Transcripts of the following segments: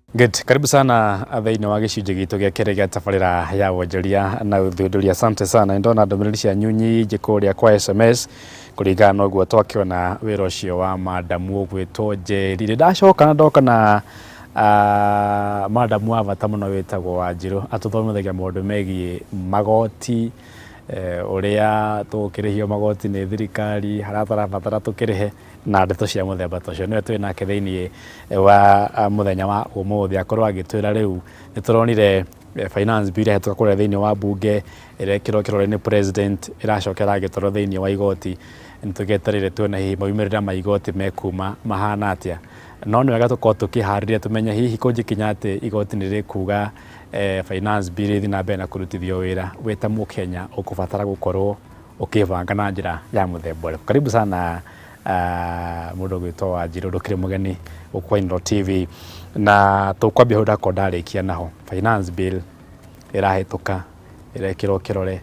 Good. Karibu sana thĩinĩ wa gĩcunjĩ gitũ gĩa kerĩ gĩa tabarĩra ya wonjoria na ũthundũri. Asante sana. Nĩndona ndũmĩrĩri cianyu nyingĩ kũrĩa kwa SMS kũringana na ũguo twakĩona wĩra ũcio wa madamu ũgwĩtwo Njeri. Nĩ ndacoka na ndoka na madamu wa bata mũno wĩtagwo Wanjirũ atũthomithagia maũndũ megiĩ magoti, ũrĩa tũgũkĩrĩhio magoti nĩ thirikari, harĩa tũrabatara tũkĩrĩhe na ndeto cia mũthemba ta ũcio. Nĩwe twĩ nake thĩinĩ wa mũthenya wa ũmũthĩ akorwo agĩtwĩra rĩu nĩ tũronire finance bill ĩrahĩtũka kũrĩa thĩinĩ wa mbunge, ĩrekĩrwo kĩrore nĩ president, ĩracoka ĩragĩtwarwo thĩinĩ wa igoti. Nĩ tũgĩetereire tuone hihi maumĩrĩra ma igoti mekuma mahana atĩa. No nĩ wega tũkorwo tũkĩharĩria tũmenye hihi kũngĩkinya atĩ igoti nĩ rĩkuga finance bill ĩthiĩ na mbere na kũrutithio wĩra, wĩ ta mũkenya ũkũbatara gũkorwo ũkĩbanga na njĩra ya mũthemba ũrĩkũ. Karibu sana mũndũ ũgwĩtwo Wanjirũ, ndũkĩrĩ mũgeni gũkũ kwa Inooro TV. Na tũkwambia hau ndakorwo ndarĩkia naho, finance bill ĩrahĩtũka, ĩrekĩrwo kĩrore,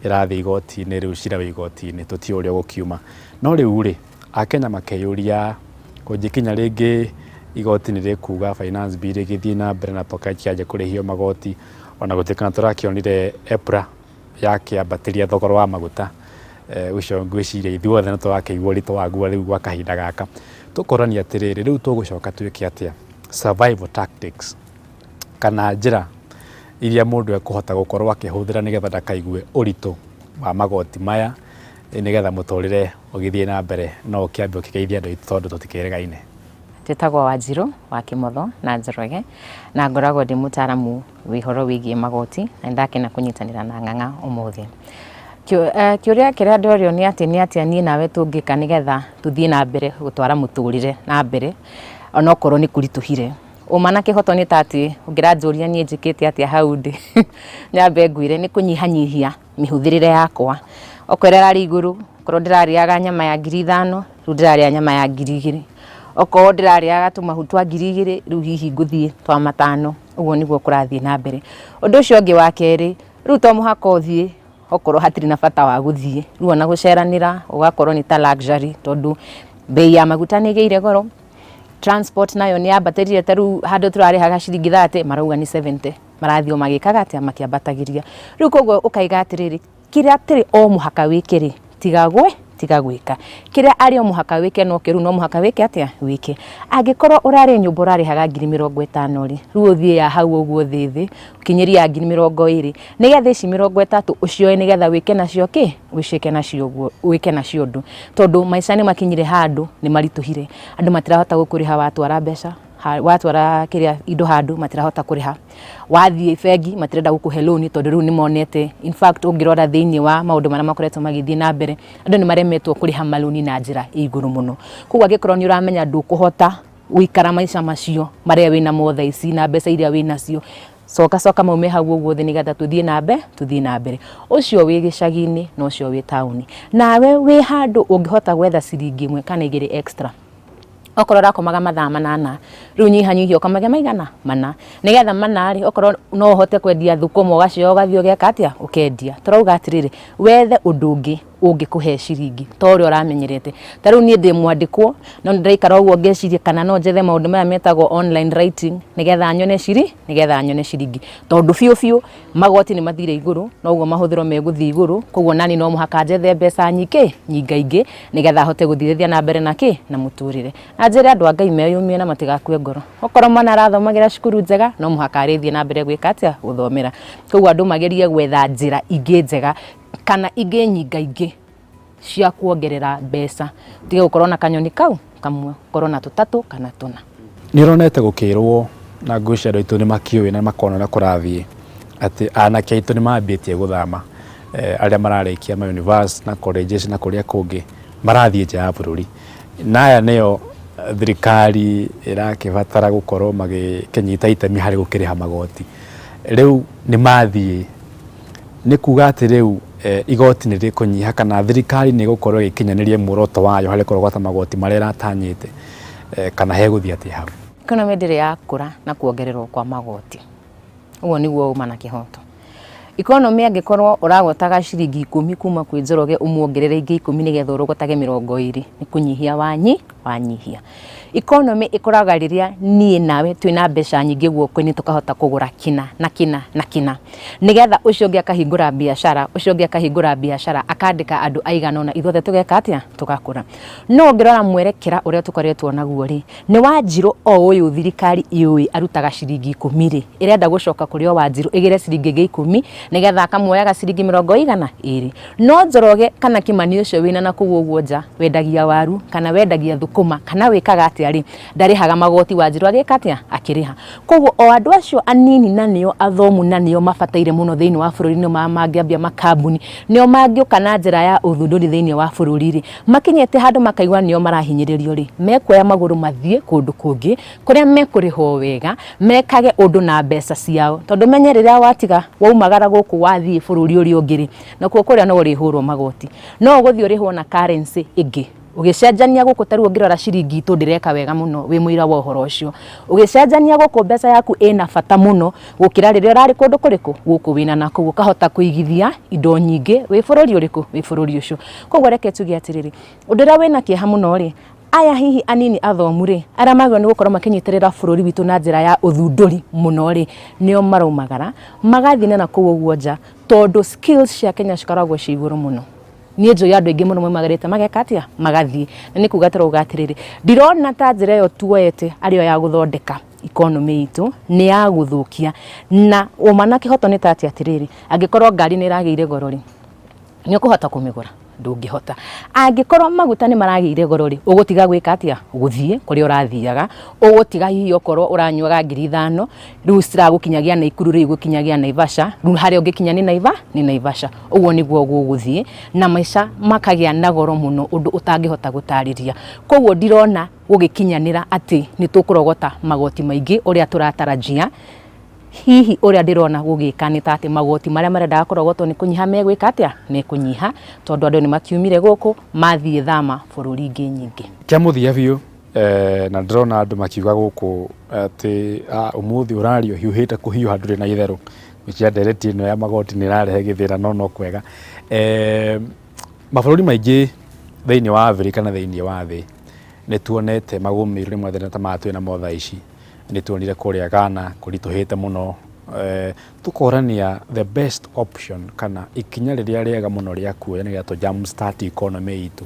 ĩrathiĩ igoti-inĩ, rĩu cira wĩ igoti-inĩ, tũtiũĩ ũrĩa ũgũkiuma. No rĩu rĩ, Akenya makeyũria kũngĩkinya rĩngĩ igoti nĩ rĩkuga finance bill ĩgĩthiĩ na mbere na tũkakĩanjia kũrĩhio magoti, ona gũtuĩka nĩ tũrakĩonire EPRA yakĩambatĩria thogora wa maguta, ũcio ngwĩciria ithuothe nĩ tũrakĩigua ũritũ waguo rĩu gwa kahinda gaka. Tũkorania atĩrĩrĩ, rĩu tũgũcoka twĩke atĩa? Survival tactics kana njĩra iria mũndũ ekũhota gũkorwo akĩhũthĩra nĩgetha ndakaigue ũritũ wa magoti maya, nĩgetha mũtũrĩre ũgĩthiĩ na mbere no ũkĩambe ũkĩgeithie andũ aitũ tondũ tũtikĩrĩgaine. Njĩtagwo Wanjirũ wa Kĩmotho na Njoroge na ngoragwo ndĩ mũtaaramu wa ũhoro wĩgiĩ magoti na nĩndakena kũnyitanĩra na Ng'ang'a ũmũthĩ. Kĩũria kĩrĩa ndorio nĩ atĩ nĩ atĩa niĩ nawe tũngĩka nĩgetha tũthiĩ na mbere gũtwara mũtũrĩre na mbere onokorwo nĩ kũritũhire. Ũma na kĩhoto nĩ ta atĩ ũngĩranjũria niĩ njĩkĩte atĩa hau ndĩ, nyambe ngwĩre nĩ kũnyihanyihia mĩhũthĩrĩre yakwa. Okorwo ĩrarĩ igũrũ, okorwo ndĩrarĩaga nyama ya 5,000, rĩu ndĩrarĩa nyama ya 2,000. Okorwo ndĩrarĩaga tũmahu twa 2,000, rĩu hihi ngũthiĩ twa 5,000. Ũguo nĩguo kũrathiĩ na mbere. Ũndũ ũcio ũngĩ wa kerĩ, rĩu to mũhaka ũthiĩ okorwo hatirĩ na bata wa gũthiĩ. Rĩu ona gũceranĩra ũgakorwo nĩ ta luxury tondũ mbei ya maguta nĩ ĩgĩire goro, transport nayo nĩ yambatĩrire, ta rĩu handũ tũrarĩhaga ciringi 30 marauga nĩ 70. Marathiĩ o magĩkaga atĩa, makĩambatagĩria. Rĩu koguo ũkaiga atĩrĩrĩ, kĩrĩa atĩrĩ o mũhaka wĩke rĩ, tiga gwĩ, tiga gwĩka. Kĩrĩa arĩ o mũhaka wĩke no kĩo rĩu no mũhaka wĩke atĩa, wĩke. Angĩkorwo ũrarĩ nyũmba ũrarĩhaga 50,000 rĩ, rĩu ũthiĩ ya hau ũguo thĩ thĩ, ũkinyĩrie ya 20,000, nĩgetha ici 30 ũcioe nĩgetha wĩke nacio kĩ, wĩciĩke nacio ũguo, wĩke nacio ũndũ. Tondũ maica nĩ makinyire handũ nĩ maritũhire, andũ matirahota gũkũrĩha watwara mbeca, watwara kĩrĩa indo handũ matirahota kũrĩha. Wathiĩ bengi matirenda gũkũhe loan tondũ rĩu nĩ monete, in fact ũngĩrora thĩinĩ wa maũndũ marĩa makoretwo magĩthiĩ na mbere, andũ nĩ maremetwo kũrĩha marũni na njĩra ĩ igũrũ mũno. Koguo angĩkorwo nĩ ũramenya ndũkũhota gũikara maica macio marĩa wĩnamo thaa ici na mbeca iria wĩnacio, coka coka maume hau ũguo thĩ nĩgetha tũthiĩ na mbere, tũthiĩ na mbere. Ũcio wĩ gĩcagi-inĩ na ũcio wĩ taũni. Nawe wĩ handũ ũngĩhota gwetha ciringi 1 kana 2 extra, okorwo ũrakomaga mathaa 8, rĩu nyihanyihia ũkomage maigana? 4. Nĩgetha 4 rĩ, okorwo no ũhote kwendia thũkũma ũgacioya ũgathiĩ ũgeka atĩa? Ũkendia. Tũrauga atĩrĩrĩ, wethe ũndũ ũngĩ ũngĩkũhe ciringi ta ũrĩa ũramenyerete. Ta rĩu niĩ ndĩ mwandĩkwo, no nĩ ndĩraikara ũguo ngeciria kana no njethe maũndũ maya metagwo online writing nĩgetha nyone ciri, nĩgetha nyone ciringi. Tondũ biũ biũ magoti nĩ mathire igũrũ, noguo mahũthĩro megũthiĩ igũrũ, koguo nani no mũhaka njethe mbeca nyingĩ, nyingaingĩ nĩgetha hote gũthithia na mbere na kĩ, na mũtũrĩre. Na njĩre andũ a Ngai meyũmie na matigakue ngoro. Okorwo mwana arathomagĩra cukuru njega, no mũhaka arĩthiĩ na mbere gwĩka atĩa, gũthomera. Koguo andũ magerie gwetha njĩra ingĩ njega kana ingĩ nyingaingĩ cia kuongerera mbeca. Ũtige gũkorwo na kanyoni kau kamwe, ũkorwo na tũtatũ kana tũna. Nĩ ũronete gũkĩrwo na ngwĩciria andũ aitũ nĩ makĩũĩ na makona ũrĩa kũrathiĩ atĩ anake aitũ nĩ mambĩtie gũthama, arĩa mararĩkia ma university na colleges na kũrĩa kũngĩ marathiĩ nja ya bũrũri. Na aya nĩo thirikari ĩrakĩbatara gũkorwo magĩkĩnyita itemi harĩ gũkĩrĩha magoti. Rĩu nĩ mathiĩ, nĩ kuga atĩ rĩu igoti nĩ rĩkũnyiha kana thirikari nĩ ĩgũkorwo ĩgĩkinyanĩria muoroto wayo harĩ kũrogota magoti marĩa ĩratanyĩte, kana hegũthiĩ atĩa hau? Economy ndĩrĩ yakũra na kuongererwo kwa magoti. Ũguo nĩguo ũma na kĩhoto. Economy angĩkorwo ũragotaga ciringi 10 kuma kwĩ Njoroge ũmuongerere ingĩ 10 nĩgetha ũrogotage 20 nĩ kũnyihia wanyihia. Economy ĩkũraga rĩrĩa niĩ nawe twĩna mbeca nyingĩ guoko-inĩ tũkahota kũgũra kĩna na kĩna na kĩna nĩgetha ũcio ũngĩ akahingũra biacara, ũcio ũngĩ akahingũra biacara akandĩka andũ aigana ũna, ithuothe tũgeka atĩa? Tũgakũra. No ũngĩrora mwerekera ũrĩa tũkoretwo naguo rĩ, nĩ Wanjirũ o ũyũ thirikari yũĩ arutaga ciringi 10 rĩ, ĩrenda gũcoka kũrĩ o Wanjirũ ĩgĩre ciringi ĩngĩ 10 nĩgetha akamuoyaga ciringi 22. No Njoroge kana Kĩmani ũcio wĩna na kũu ũguo nja wendagia waru kana wendagia thũkũma kana wĩkaga atĩa rĩ, ndarĩhaga magoti Wanjirũ agĩka atĩa? Akĩrĩha. Koguo o andũ acio anini na nĩo athomu na nĩo mabataire mũno thĩinĩ wa bũrũri nĩo mangĩambia makambuni, nĩo mangĩũka na njĩra ya ũthundũri thĩinĩ wa bũrũri rĩ, makinyĩte handũ makaigua nĩo marahinyĩrĩrio rĩ, mekuoya magũrũ mathiĩ kũndũ kũngĩ kũrĩa mekũrĩhwo wega, mekage ũndũ na mbeca ciao. Tondũ menye rĩrĩa watiga waumagara gũkũ wathiĩ bũrũri ũrĩa ũngĩ rĩ, nakuo kũrĩa no ũrĩhũrwo magoti. No ũgũthiĩ ũrĩhwo na currency ĩngĩ. Ũgĩcenjania gũkũ ta rĩu ũngĩrora ciringi itũ ndĩreka wega mũno wĩ mũira wa ũhoro ũcio. Ũgĩcenjania gũkũ mbeca yaku ĩna bata mũno gũkĩra rĩrĩa ũrarĩ kũndũ kũrĩkũ? Gũkũ wĩna nakũu ũkahota kũigithia indo nyingĩ wĩ bũrũri ũrĩkũ? Wĩ bũrũri ũcio. Koguo reke tuge atĩrĩrĩ, ũndũ ũrĩa wĩna kĩeha mũno rĩ, aya hihi anini athomu rĩ, arĩa magĩrĩirwo nĩ gũkorwo makĩnyitĩrĩra bũrũri witũ na njĩra ya ũthundũri mũno rĩ, nĩo maraumagara magathiĩ na nakũu ũguo nja tondũ skills cia Kenya cikoragwo ciĩ igũrũ mũno. Niĩ njũĩ andũ aingĩ mũno maumagarĩte mageka atĩa? Magathiĩ. Na nĩ kuga tũrauga atĩrĩrĩ, ndirona ta njĩra ĩyo tuoete arĩ yo ya gũthondeka economy itũ, nĩ ya gũthũkia. Na ũma na kĩhoto nĩ ta atĩ atĩrĩrĩ, angĩkorwo ngari nĩ ĩragĩire goro rĩ, nĩ ũkũhota kũmĩgũra? Ndũngĩhota. Angĩkorwo maguta nĩ maragĩire goro rĩ, ũgũtiga gwĩka atĩa? Gũthiĩ kũrĩa ũrathiaga, ũgũtiga hihi okorwo ũranyuaga 5000, rĩu ciragũkinyagia Naikuru rĩu igũkinyagia Naivasha, rĩu harĩa ũngĩkinya nĩ nĩ Naivasha. Ũguo nĩguo gũgũthiĩ na maica makagĩa na goro mũno ũndũ ũtangĩhota gũtarĩria. Koguo ndirona gũgĩkinyanĩra atĩ nĩ tũkũrogota magoti maingĩ ũrĩa tũratarajia. Hihi ũrĩa ndĩrona gũgĩka nĩ ta atĩ magoti marĩa marendaga kũrogotwo nĩ kũnyiha megwĩka atĩa? Mekũnyiha tondũ andũ nĩ makiumire gũkũ mathiĩ thama bũrũri ingĩ nyingĩ. Kĩa mũthia biũ na ndĩrona andũ makiuga gũkũ atĩ ũmũthĩ ũraria ũhiũhĩte kũhiũha ndũrĩ na itherũ. Ngwĩciria ndereti ĩno ya magoti nĩ ĩrarehe gĩthĩna no no kwega. Mabũrũri maingĩ thĩinĩ wa Afrika na thĩinĩ wa thĩ nĩ tuonete magũmĩirwo nĩ mathĩna ta maya twĩnamo thaa ici. Nĩ tuonire kũrĩa Ghana kũritũhĩte mũno. Tũkorania the best option kana ikinya rĩrĩa rĩega mũno rĩa kuoya nĩgetha tũ jump start economy itũ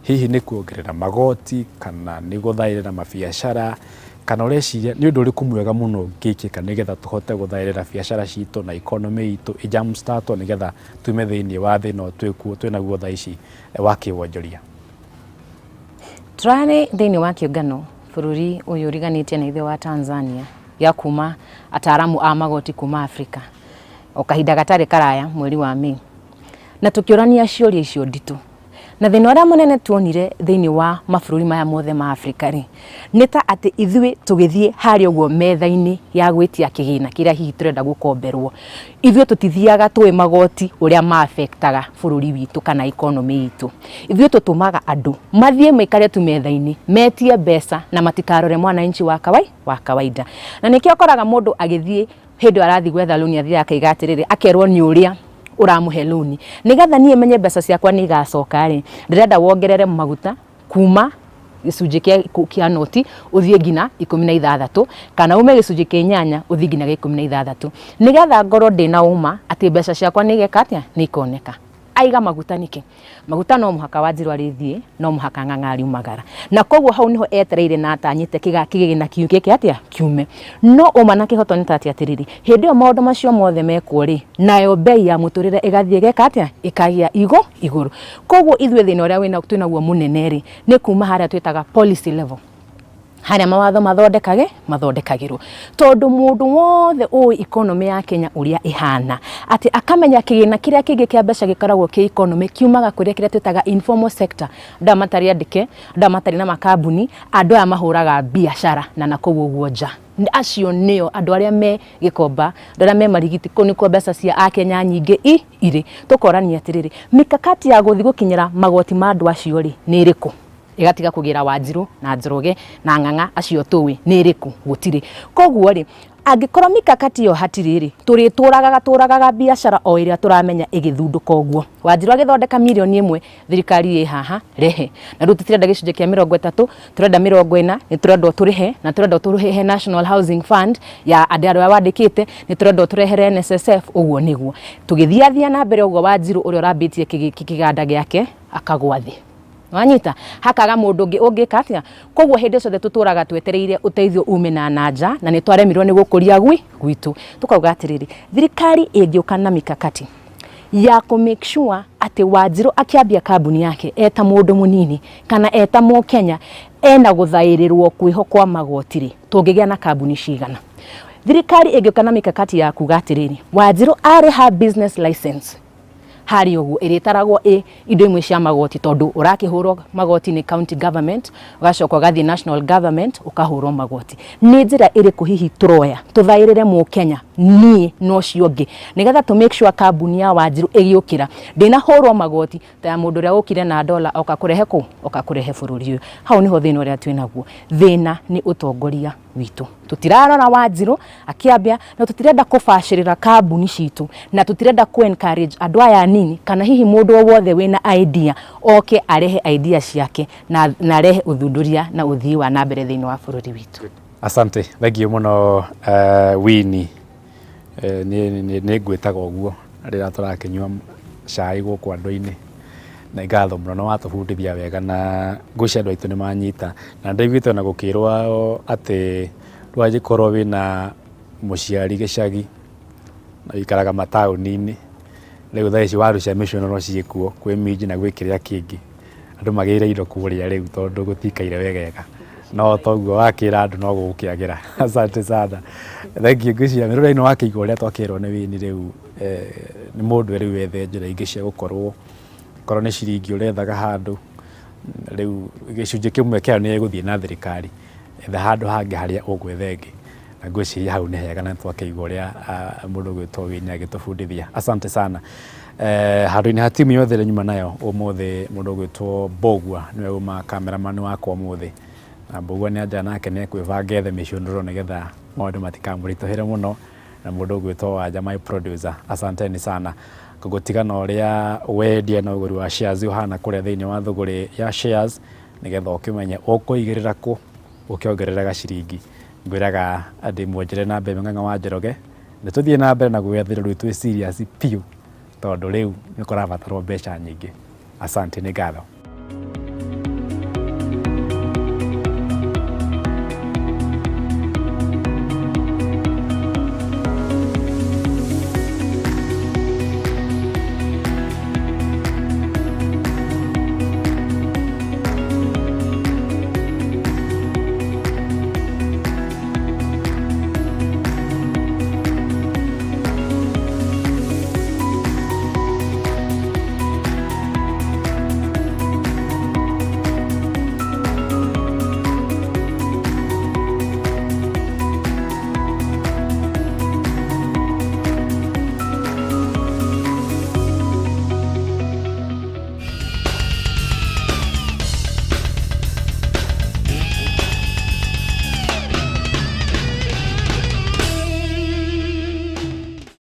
hihi nĩ kuongerera magoti kana nĩ gũthaĩrĩra mabiacara kana ũreciria nĩ ũndũ ũrĩkũ mwega mũno ũngĩkĩka nĩgetha tũhote gũthaĩrĩra biacara citũ na economy itũ ĩ jump start nĩgetha tume thĩinĩ wa thĩna ũyũ twĩnaguo thaa ici wa kĩwonjoria? Tũrarĩ thĩinĩ wa kĩũngano bũrũri ũyũ ũriganĩtie na ithuĩ wa Tanzania gĩa kuma ataramu a magoti kuma Afrika o kahinda gatarĩ karaya mweri wa Mĩĩ, na tũkĩũrania ciũria icio nditũ. Na thĩna ũrĩa mũnene tuonire thĩinĩ wa mabũrũri maya mothe ma Afrika rĩ, nĩ ta atĩ ithuĩ tũgĩthiĩ harĩa ũguo metha-inĩ ya gwĩtia kĩgĩna kĩrĩa hihi tũrenda gũkomberwo, ithuĩ tũtithiaga tũĩ magoti ũrĩa ma affect aga bũrũri witũ kana economy itũ. Ithuĩ tũtũmaga andũ mathiĩ maikare tu metha-inĩ, metie mbeca na matikarore mwananchi wa wa kawaida. Na nĩkĩo ũkoraga mũndũ agĩthiĩ hĩndĩ ĩyo arathiĩ gwetha rũni athiaga akaiga atĩrĩrĩ, akerwo nĩ ũrĩa ũramũhe rũni, nĩgetha niĩ menye mbeca ciakwa nĩ igacoka rĩ, ndĩrenda wongerere maguta kuma gĩcunjĩ kĩa noti ũthiĩ nginya 16 kana ume gĩcunjĩ kĩa 8 ũthiĩ nginya gĩa 16 nĩgetha ngorwo ndĩna ũma atĩ mbeca ciakwa nĩ igeka atĩa, nĩ ikoneka. Aiga maguta nĩkĩ? Maguta no mũhaka Wanjiru arĩthiĩ, no mũhaka Ng'ang'a ariumagara. Na koguo hau niho etereire na atanyĩte kĩgĩna kiu gĩke atĩa? Kiume. No ũma na kĩhoto nĩ ta atĩ atĩrĩrĩ, hĩndĩ ĩyo maũndũ macio mothe mekwo rĩ, nayo mbei ya mũtũrĩre ĩgathiĩ ĩgeka atĩa? Ĩkagĩa igũrũ. Koguo ithuĩ thĩna ũrĩa twĩnaguo mũnene rĩ, nĩ kuma harĩa twĩtaga policy level. Harĩa mawatho mathondekage mathondekagĩrwo tondũ mũndũ wothe ũĩ economy ya Kenya ũrĩa ĩhana atĩ akamenya kĩgĩna kĩrĩa kĩngĩ kĩa mbeca gĩkoragwo kĩ economy kiumaga kũrĩa kĩrĩa twĩtaga informal sector, andũ aya matarĩ andĩke, andũ aya matarĩ na makambuni, andũ aya mahũraga biacara na nakũu ũguo nja, acio nĩo andũ arĩa me Gĩkomba, andũ arĩa me Marigiti, kũu nĩkuo mbeca cia akenya nyingĩ irĩ. Tũkorania atĩrĩrĩ, mikakati ya gũthiĩ gũkinyĩra magoti ma andũ acio rĩ nĩ ĩrĩkũ? Ĩgatiga kũgĩra Wanjirũ na Njoroge na Ng'ang'a acio tũĩ nĩ ĩrĩkũ? Gũtirĩ. Koguo rĩ, Angĩkorwo mikakati ĩyo hatirĩ rĩ, tũrĩtũragaga tũragaga biacara o ĩrĩa tũramenya ĩgĩthundũka ũguo. Wanjiru agĩthondeka mirioni 1, thirikari ĩ haha rehe. Na rĩu tũtirenda gĩcunjĩ kĩa 30, tũrenda 40, nĩ tũrenda ũtũrĩhe, na tũrenda ũtũrĩhe National Housing Fund ya andũ arĩa wandĩkĩte, nĩ tũrenda ũtũrehere NSSF, ũguo nĩguo. Tũgĩthiathia na mbere ũguo Wanjiru ũrĩa ũrambĩtie kĩganda gĩake akagwa thĩ. Wanyita hakaga mũndũ ũngĩ ũngĩka atĩa? Koguo hĩndĩ ciothe tũtũraga twetereire ũteithio ume na nanja, na nĩ twaremirwo nĩ gũkũria gwitũ. Tũkauga atĩrĩrĩ, thirikari ĩngĩũka na mikakati ya kũ make sure atĩ Wanjirũ akĩambia kambuni yake eta mũndũ mũnini kana eta mũkenya ena gũthaĩrĩrwo kwĩho kwa magoti rĩ, tũngĩgĩa na kambuni cigana? Thirikari ĩngĩũka na mikakati ya kuga atĩrĩrĩ, Wanjirũ arĩha business license harĩ ũguo ĩrĩtaragwo ĩ indo imwe cia magoti, tondũ ũrakĩhũrwo magoti nĩ county government, ũgacoka ũgathiĩ national government ũkahũrwo magoti. Nĩ njĩra ĩrĩkũ hihi tũroya tũthaĩrĩre mũkenya niĩ na ũcio ũngĩ, nĩgetha tũ make sure kambuni ya Wanjiru ĩgĩũkĩra ndĩnahũrwo magoti ta ya mũndũ ũrĩa ũkire na dola oka kũrehe kũ oka kũrehe bũrũri ũyũ. Hau nĩho thĩna ũrĩa twĩnaguo. Thĩna nĩ ũtongoria witũ. Tũtirarora Wanjiru akĩambia, na tũtirenda kũbacĩrĩra kambuni citũ, na tũtirenda kũ encourage andũ aya anini kana hihi mũndũ o wothe wĩna idea oke arehe idea ciake na arehe ũthundũria na ũthii wa na mbere thĩinĩ wa bũrũri witũ. Asante, thank you mũno Winnie. Nĩ ngwĩtaga ũguo rĩrĩa tũrakĩnyua cai gũkũ andũ-inĩ. Na ngatho mũno nĩ watũbundithia wega na ngwĩciria andũ aitũ nĩ manyita. Na ndaiguĩte ona gũkĩrwo atĩ rĩu angĩkorwo wĩna mũciari gĩcagi na ũikaraga mataũni-inĩ, rĩu thaa ici waru cia mĩconoro ciĩkuo, kwĩ minji na gwĩ kĩrĩa kĩngĩ. Andũ magĩre indo kũrĩa rĩu tondũ gũtikaire wegega. No toguo wakĩra andũ no gũgũkĩagĩra. Asante sana. Thank you. Ngwĩciria mĩrũrũ ĩno wakĩigua ũrĩa twakĩrwo nĩ Winnie rĩu nĩ mũndũ rĩu ethe njĩra ingĩ cia gũkorwo korwo nĩ ciringi ũrethaga handũ, rĩu gĩcunjĩ kĩmwe kĩayo nĩ gĩgũthiĩ na thirikari, etha handũ hangĩ harĩa ũgwetha ĩngĩ. Na ngwĩciria hau nĩ hega na twakĩigua ũrĩa mũndũ ũgwĩtwo Winnie agĩtũbundithia. Asante sana. Handũ-inĩ ha timu yothe ĩrĩa nyuma nayo ũmũthĩ, mũndũ ũgwĩtwo Mbogua nĩwe uma cameraman wakwa ũmũthĩ. Na Mbogua nĩ anja nake nĩ ekwĩbanga ethe mĩcũnũro nĩgetha maũndũ matikamũritũhĩre mũno. Na mũndũ ũgwĩtwo Wanja my producer. Asanteni sana. Ngũgũtiga na ũrĩa wendia na ũgũri wa shares ũhana kũrĩa thĩinĩ wa thũgũrĩ ya shares, nĩgetha ũkĩmenye ũkũigĩrĩra kũ ũkĩongerera gaciringi. Ngwĩraga ndĩ mwonjere na mbere Ng'ang'a wa Njoroge, nĩ tũthiĩ na mbere na gwĩethera rĩu twĩ serious biũ, tondũ rĩu nĩ kũrabatarwo mbeca nyingĩ. Asante, nĩ ngatho.